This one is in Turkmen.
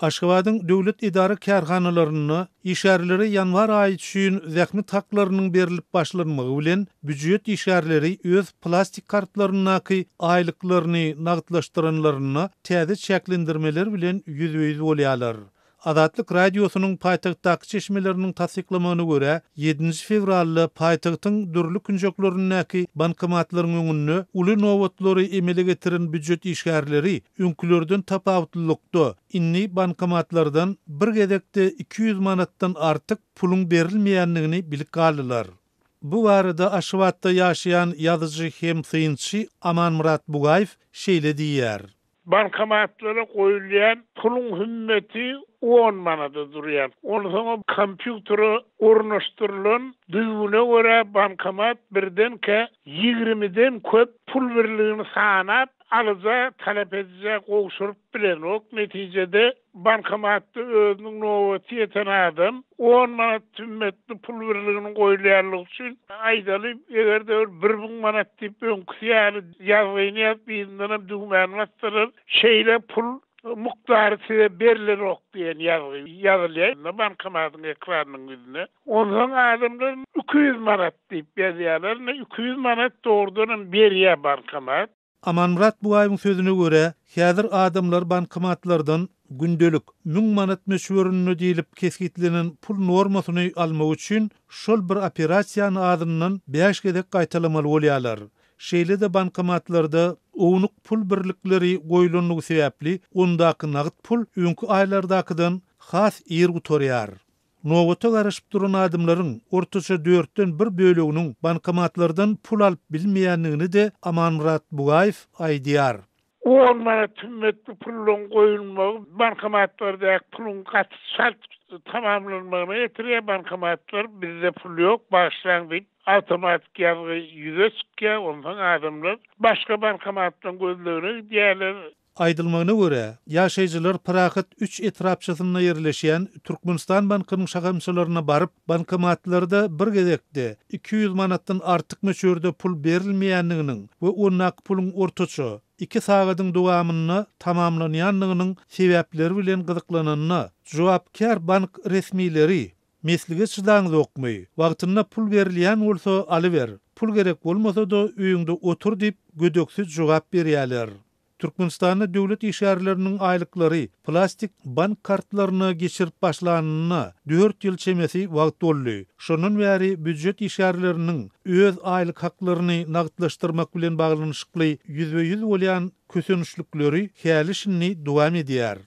Aşgabadyň döwlet edara-kärhanalarynda işgärlere ýanwar aýy üçin zähmet haklarynyň berlip başlanmagy bilen, býujet işgärleri öz plastik kartlaryndaky aýlyklaryny nagtlaşdyranlarynda täze çäklendirmeler bilen ýüzbe-ýüz bolýarlar. Azatlyk Radiosynyň paýtagtdaky çeşmeleriniň tassyklamagyna görä, ýedinji fewralda paýtagtyň dürli künjeklerindäki bankomatlaryň öňünde uly nobatlary emele getiren býujet işgärleri öňkülerden tapawutlylykda, indi bankomatlardan bir gezekde 200 manatdan artyk puluň berilmeýändigini bilip galdylar. Bu barada Aşgabatda ýaşaýan ýazyjy hem synçy Amanmyrat Bugaýew şeýle diýýär. Bankomatlara goýulýan puluň hümmeti on manada durýar. Onsoňam kompýutere ornaşdyrylan düzgüne görä bankomat birdenkä ýigrimiden köp pul birligini sanap, alyja, talap edijä gowşuryp bilenok. Netijede, bankomatda özüniň nobaty ýeten adam on manat hümmetli pul birliginiň goýulýanlygy üçin, aýdaly, eger-de bir 1000 manat diýip öňküsi ýaly ýazgyny ýazyp, yzyndanam düwmäni bassalar, şeýle pul mukdary size berlenok diýen ýazgy ýazylýar bankomatyň ekranynyň ýüzüne. Onsoň adamlar 200 manat diýip ýazýarlar. Ine, 200 manat dogrudanam berýär bankomat. Amanmyrat Bugaýewiň sözüne görä, häzir adamlar bankomatlardan gündelik 1000 manat möçberinde diýlip kesgitlenen pul normasyny almak üçin şol bir operasiýany azyndan bäş gezek gaýtalamaly bolýarlar. Şeýle-de bankomatlarda ownuk pul birlikleri goýlandygy sebäpli ondaky nagt pul öňki aýlardakydan has ir gutarýar. Nobata garaşyp duran adamlaryň ortaça dörtden bir böleginiň bankomatlardan pul alyp bilmeýändigini-de Amanmyrat Bugaýew aýdýar. On manat hümmetli pullaryň goýulmagy bankomatlardaky puluň gaty çalt tamamlanmagyna getirýär. Bankomatlar bizde pul ýok, bagyşlaň diýip, awtomatik ýazgy ýüze çykýar. Onsoň adamlar başga bankomatlaryň gözlegine gidýärler. Aýdylmagyna görä, ýaşaýjylar Parahat üç etrapçasynda ýerleşýän Türkmenistan bankynyň şahamçalaryna baryp, bankomatlarda bir gezekde 200 manatdan artyk möçberde pul berilmeýändiginiň we ondaky puluň ortaça iki sagadyň dowamynda tamamlanýandygynyň sebäpleri bilen gyzyklananda, jogapkär bank resmileri Meslige çydaňzokmy? Wagtynda pul berilýän bolsa alyber, pul gerek bolmasa-da öýüňde otur diýip gödeksi jogap berýärler. Türkmenistanda döwlet işgärleriniň aýlyklary plastik bank kartlaryna geçirip başlanyna dört ýyl çemesi wagt boldy. Şondan bäri býujet işgärleriniň öz aýlyk haklaryny nagtlaşdyrmak bilen baglanyşykly ýüzbe-ýüz bolýan kösençlikleri häli-şindi dowam edýär.